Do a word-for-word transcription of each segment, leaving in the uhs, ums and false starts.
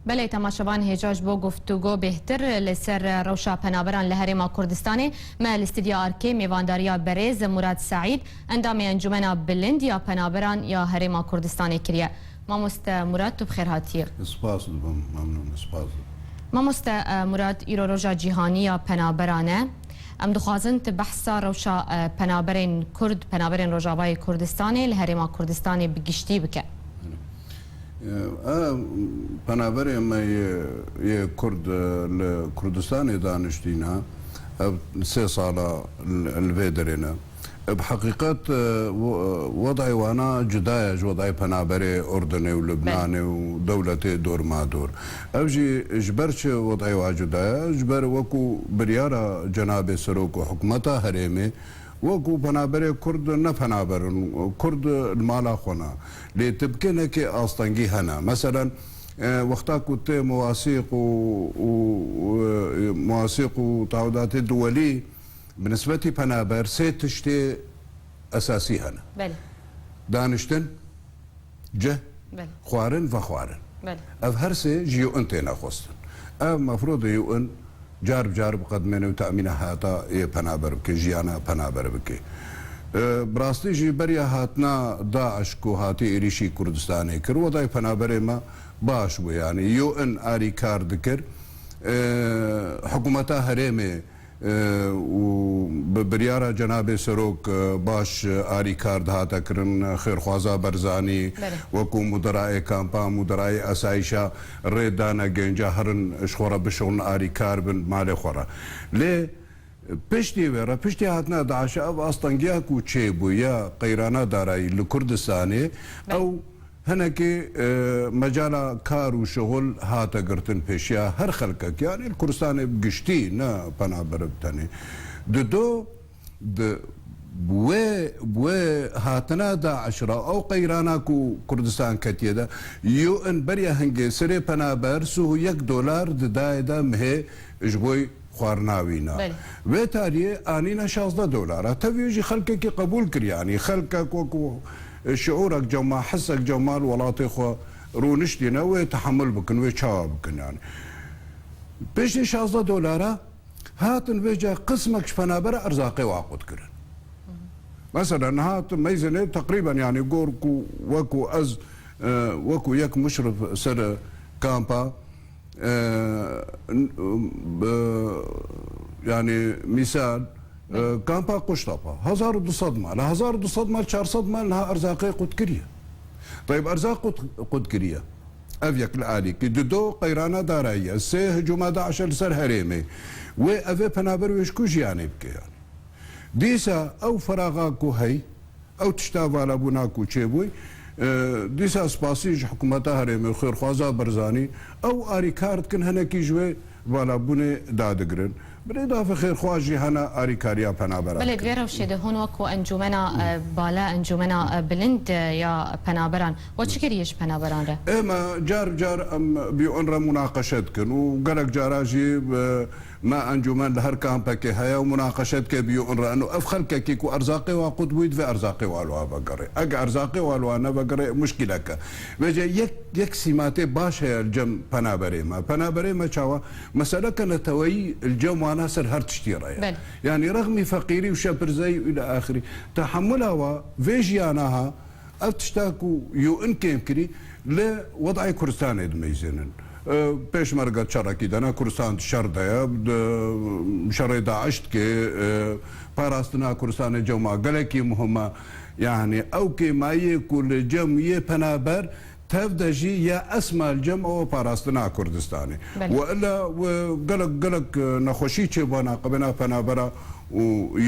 Belê, temaşevan, hêja ji bo guftûgo bêhtir li ser rewşa penaberan li Herêma Kurdistanê, me li Stûdya Arkê mêvandariya berêz Murad Seîd, endamê Encûmena Bilind ya Penaberan ya Herêma Kurdistanê kiriye. Mamoste Murad, tu bi xêr hatiye. Spas dibim, memnûn, spas dibim. Mamoste, e, Murad, îro roja cîhanî ya penaberan e. Em dixwazin tu behsa rewşa, e, penaberên Kurd, penaberên Rojavayê Kurdistanê li Herêma Kurdistanê bi giştî bike. E, e, penaberê me yê, yê Kurd, e, li Kurdistanê daniştîne, ev sê sala li, li vê derê ne. Bi heqîqet, e, we-, wedayê wana cuda ye ji wedayê penaberê Urdunê û Libnanê û dewletê dormador. Ev jî ji ber çi wedayê wa cuda ye? Ji ber wekû biryara Cenabê Serok û hikûmeta herêmê, wekû penaberê Kurd ne penaber in, Kurd li mala xwe ne. Lê tibkê nekê astengî hene. Meselen, e, wexta ku tê muwasîq û, û, û, e, muwasîq û tawidatê duwelî, bi nisbetî penaber sê tiştê esasî hene. Belê. Daniştin, cih, belê, xwarin, vexwarin. Belê. Ev her sê ji U N têne xwestin. Ev mefrûdê U N car bi car biqedimêne û temîna heyata yê penaber bike, jiyana penaber bike. E, bi rastî jî beriya hatina DAIŞ ku hatî êrîşî Kurdistanê kir, wedayê penaberê me baş bû. Yanî U N arî kar dikir, e, hikûmeta herêmê, e, û bi biryara Cenabê Serok, e, baş, e, arî kar dihate kirin. Xêrxwaza Berzanî, belê, wekû mudirayê kampa, mudirayê esayîşa rê dane genca herin ji xwe re bişixulin, arî kar bin malê xwe re. Lê piştî vê re, piştî hatina DAIŞê, ev astengiya ku çêbû ya qeyrana darayî li Kurdistanê, belê, ew hinekî, e, mecala kar û şixul hate girtin pêşiya her xelkek, yanî li Kurdistanê bi giştî, ne penaber bi tenê. Dido, di, wê, wê hatina DAIŞ re, ew qeyrana ku Kurdistan ketiye de, U N beriya hingê serê penaber sih û yek dolar didayê de mihê ji bo xwarina wî ne. Belê. Vê tariyê anîne şazdeh dolara. Tevî jî xelkekî qebûl kir, yanî xelkek wekû şiûrek cema, hisek cema li welatê xwe rûniştîne, wê tehemul bikin, wê çawa bikin yanî. Piştî şazdeh dolara hatin vêca qismek ji penabera erzaqê wa qut kirin. Mesela niha tu meyzênê teqrîben, yanî gor ku wekû ez, e, wekû yek muşrif ser kampa, e, n-, e, yanî mîsal, e, kampa Quştepe, hezar û du sed mal, hezar û du sed mal, çar sed mal niha erzaqê qut kiriye. Tayib, erzaq qut, qut kiriye. Ev yek li alîkî. Dido, qeyrana darayî ye. Sê, hicûma DAIŞê li ser herêmê. Wê ev ê penaber wê ji ku jiyanê bike yanî? Dîsa ew feraxa ku hey, ew tişta valabûna ku çêbûy, e, dîsa spasî ji hikûmeta herêmê, xêrxwaza Barzanî, ew arîkar dikin, hinekî ji wê valabûnê dadigirin. Birêdafê xêrxwaz jî hene arîkariya penaberan dikin. Belê, di vê rewşê de hûn wekû encûmena, e, bala, encûmena, e, bilind, e, ya penaberan, we çi kiriye ji penaberan re? Ê me car car em bi U N re munaqeşe dikin û gelek cara jî, e, me encûmen li her kampekê heye û munaqeşe dike bi U N re. Eno ev xelkekî ku erzaqê wa qut bûyî, divê erzaqê wa li wa vegere. Ege erzaqê wa li wa nevegere, muşkileke. Vêce yek, yek sîmatê baş heye li cem penaberê me. Penaberê me çawa? Meseleke neteweyî li cem wana ser her tiştî re ye. Belê. Yanî rexmî feqîrî û şepirzeyî û île axirî. Tehemula wa vê jiyana ha, ev tişta ku U N kêm kirî, li wedayê Kurdistanê dimeyzênin. E, pêşmerge çarekî dene, Kurdistan di şer de ye, di şerê DAIŞ dike, e, parastina Kurdistanê cema gelekî muhim e. Yanî ew kêmayiyê ku li cem yê penaber tev de jî ya esma li cem ew parastina Kurdistanê. Belê. We illa we gelek, gelek, e, nexweşî çêbûna qebêna penabera û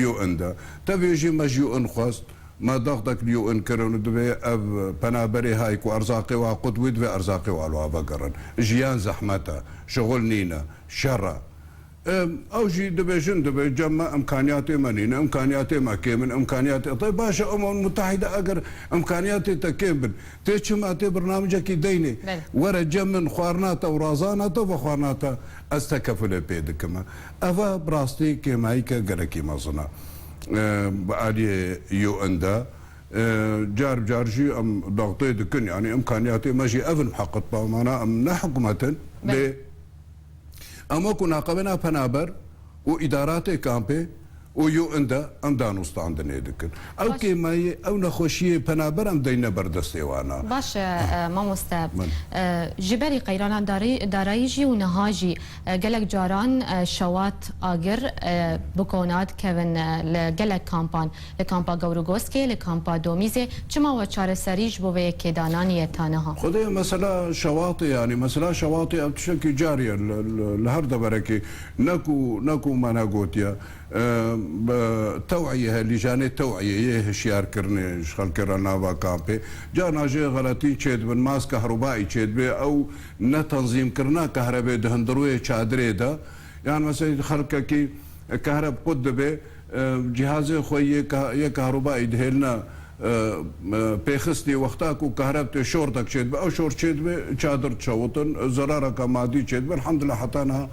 U N de. Tevî jî me ji U N xwest, me dexdek li U N kirin û divê ev penaberê hay ku erzaqê wa qut bû, divê erzaqê wa li wa vegerin. Jiyan zehmet e, şixul nîne, şer e. Em, ew jî dibêjin, dibê cem me imkaniyatê me nîne, imkaniyatê me kêm in, imkaniyatê, tabii baş e, Umem Mutehîde eger imkaniyatê te kêm bin, tê çima tê birnamecekî deynê, belê, were cem min, xwarina te û razana te, vexwarina te ez tekefulê pê dikim. Eva bi rastî kêmayîke gelekî mezin e. E, bi aliyê U N de, E, car bi car jî em daxtê dikin, yanî imkaniyatê me jî ev in, heqet pamana em ne hikûmet in, Belê. lê em wekû naqabêna penaber û îdaratê kampê û U N de em danûstandinê dikin. Ew Baş. kêmayî, ew nexweşiyê penaber em deyne ber destê wan a. Baş e, e, mamoste. Min. E, ji berî qeyrana darî-, darayî jî û niha jî, e, gelek caran, e, şewat agir, e, bi kona dikevin, e, li gelek kampan. Li kampa Gewrûgoskê, li kampa Domîzê, çima we çareserî ji bo vê yekê dananiye ta niha? Xwedê mesela şewatê, yanî mesela şewatê ev tiştekî carî ye li, li, li her deverekê. Ne ku, ne ku me negotiye. E, bi tewiyê he, lîjanê tewiyê yê hişyarkirinê ji xelkê re nava kampê. Carna jê xeletî çêdibin, mas kehrubayî çêdibe, ew ne tenzîmkirina kahrebê di hundirûyê çadirê de. Yan mesela xelkekî, e, kahreb qut dibe, e, cihazê xwe yê ka-, yê kahrubayî dihêline, e, e, pêxistî wexta ku kahreb tê şortek çêdibe, ew şor çêdibe, çadir dişewitin, zerareke madî çêdibe. Elhamdulillah heta niha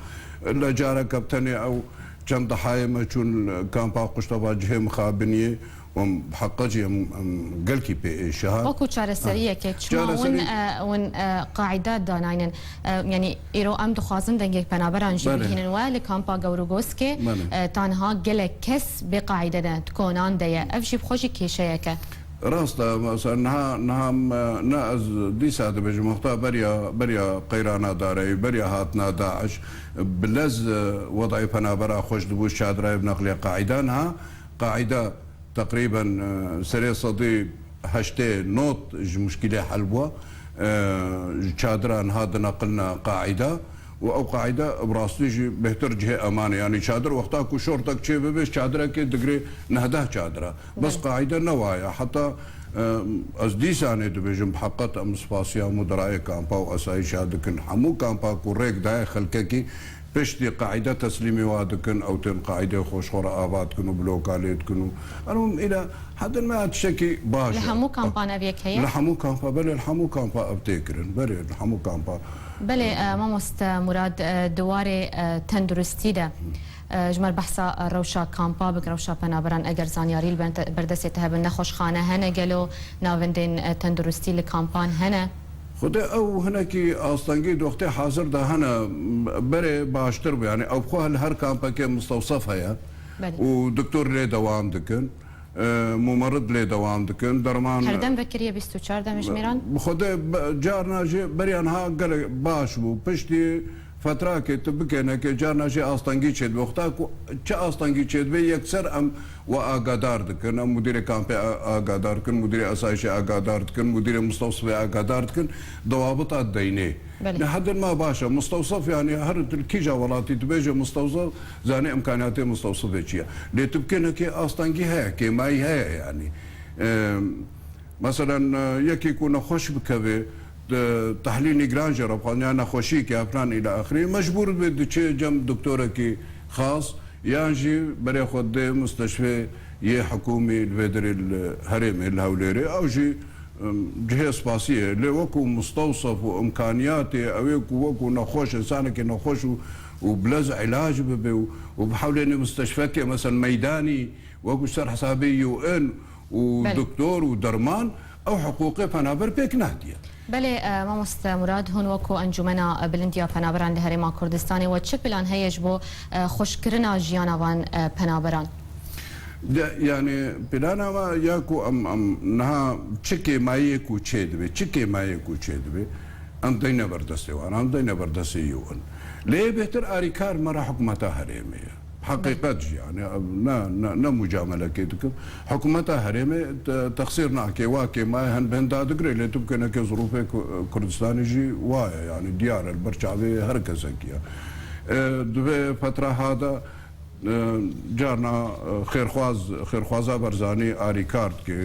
le careke bi tenê ew çend dehayê me çûn kampa Quşteva cihê mixabiniyê. Em bi heqa jî em, em gelkî pê êşiha. Wekû çareseriyekê, Ha. çima hûn, Çareserî- e, hûn, e, qaîde danaynin? E, yanî îro em dixwazin dengê penaberan jî Belê. bigihînin we li kampa Gewrûgoskê, Belê. e, tanha gelek kes bê qaîde de, di konan de ye. Ev jî bi xwe jî kêşeyek e. Rast e, mesela niha, niha em, ne ez dîsa dibêjim, wexta beriya, beriya qeyrana dareyî, beriya hatina DAIŞ, bi lez, e, wedayê penabera xweş dibû, çadirayê bi neqliye qaîde niha. Qaîde teqrîben, e, serê sedî heştê not ji muşkîlê hel bû. E, ji çadira niha dineqilne qaîde û ew qaîde bi rastî jî bêhtir cihê eman e. Yanî çadir wexta ku şortek çê bibe, çadirekê digirê neh deh çadira. Bes Belê. qaîde ne wa ye. Heta, e, ez dîsanê dibêjim, bi heqet em spasiya mudirayê kampa û esayîşa dikin. Hemû kampa ku rêk daye xelkekî, Piştî qaîde teslîmî wa dikin, ew tên qaîdê xwe ji xwe re ava dikin û bloka lê dikin û, elmûhim, île hedin me tiştekî baş Li e. hemû kampan ev yek heye? Li hemû kampa, belê, li hemû kampa ev tê kirin. Belê, li hemû kampa. Belê, e, mamoste Murad, e, di warê, e, tenduristî de, e, ji me re behsa, e, rewşa kampa bik, rewşa penaberan, eger zanyarî li ber te-, ber destê te hebe, nexweşxane hene gelo, navendên, e, tenduristî li kampan hene? Xwedê ew hinekî astengî di wextê hazir de hene, berê baştir bû. Yanî ew xwe li her kampekê mistewsef heye Belê. û doktor lê dewam dikin, e, mumerid lê dewam dikin, derman Herdem vekiriye bîst û çar demjimêran? Bi xwedê be-, carna jî beriya niha gelek baş bû. Piştî fetrakê tu bikênekê carna jî astengî çêdibe. Wexta ku çi astengî çêdibe yekser em we agadar dikin, em mudîrê kampê a-, agadar dikin, mudîrê esayişê agadar dikin, mudîrê mustewsifê agadar dikin, dewabita deynê. Belê. Ne hedin me baş e. Mustewsif, yanî her tu li kîja welatî dibêje mustewsif, zanê imkaniyatê mustewsifê çi ye. Lê tu bikênekê astengî heye, kêmayî heye yanî. Em, Meselen, e, yekî ku nexweş bikeve, di tehlîl nîgran jê re bixwazin, ya nexweşiyekî ya filan île axirî, mecbûr dibe diçe cem doktorekî xas, yan jî berê xwe didê musteşfê yê hikûmî li vê derê li herêmê, li Hewlêrê. Ew jî, em, cihê spasiyê. Lê wekû mustewsef û imkaniyatê, ew ê ku wekû nexweş, insanekî nexweş û, û bilez îlac bibe û, û bihewlêne musteşfekê, meselen meydanî, wekû ser hesabê U N û Belê. doktor û derman, ew hiqûqê penaber pêk nehdiye. Belê, e, mamoste Murad, hûn wekû Encûmena Bilind ya Penaberan li Herêma Kurdistanê, we çi plan heye ji bo, e, xweşkirina jiyana van, e, penaberan? De, yanî plana me ya ku em, em niha çi kêmayiyê ku çêdibe, çi kêmayiyê ku çêdibe, em deyne ber destê wan, em deyne ber destê U N. Lê bêhtir arîkar me re hikûmeta herêmê ye. Heqîqet jî, yanî, ne, ne, ne mucamelekê dikim. Hikûmeta herêmê te-, texsîr nake, wa kêmayê hin bi hin dadigire, lê tu bikêneke zirûfê Ku-, Kurdistanê jî wa ye, yanî diyar e, li ber çavê her kesekî ye. E, di vê fetra ha de, e, carna, e, xêrxwaz, xêrxwaza Barzanî arîkar dike,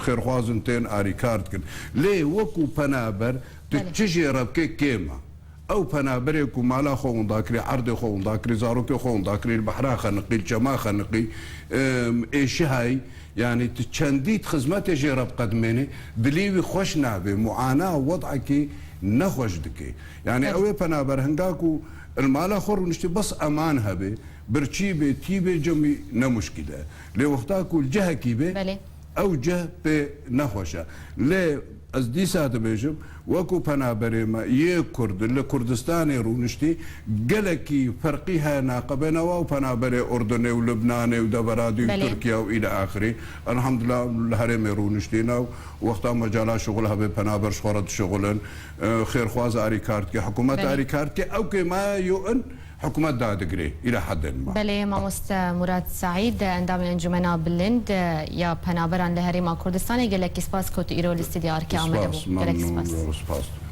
xêrxwazin tên arîkar dikin. Lê wekû penaber, tu Belê. çi jê re bikê kêm e. Ew penaberê ku mala xwe winda kirî, erdê xwe winda kirî, zarokê xwe winda kirî, li behra xeniqî, li çema xeniqî, em, êşihayî, yanî tu çendî di xizmetê jê re biqedimênî, dilê wî xweş nabe, muana, wed'ekî nexweş dike. Yanî Evet. ew ê penaber hinga ku li mala xwe rûniştî bes eman hebe, birçî bê, tî bê, cemî ne muşkîl e. Lê wexta ku li cihekî bê, Belê. ew cih pê nexweş e. Lê ez dîsa dibêjim, wekû penaberê me yê Kurd li Kurdistanê rûniştî, gelekî ferqî heye neqebêna wa û penaberê Urdunê û Libnanê û devera dî û Belê. Tirkiye û île axirî. Elhamdulillah li herêmê rûniştîne û wexta mecala şixul hebe penaber ji xwe re dişixulin. E, xêrxwaz arî kar dike, hikûmet Belê. Arî kar dike. Ew kê me yo in, hikûmet dadigirê. Île hedên me. Belê, mamoste Murat Saîd, endamê Encûmena Bilind ya Penaberan li Herêma Kurdistanê, gelekî spas ku tu îro li stûdyoya Arikê amade bû. Spas, gelekî memnûn, spas. Spas.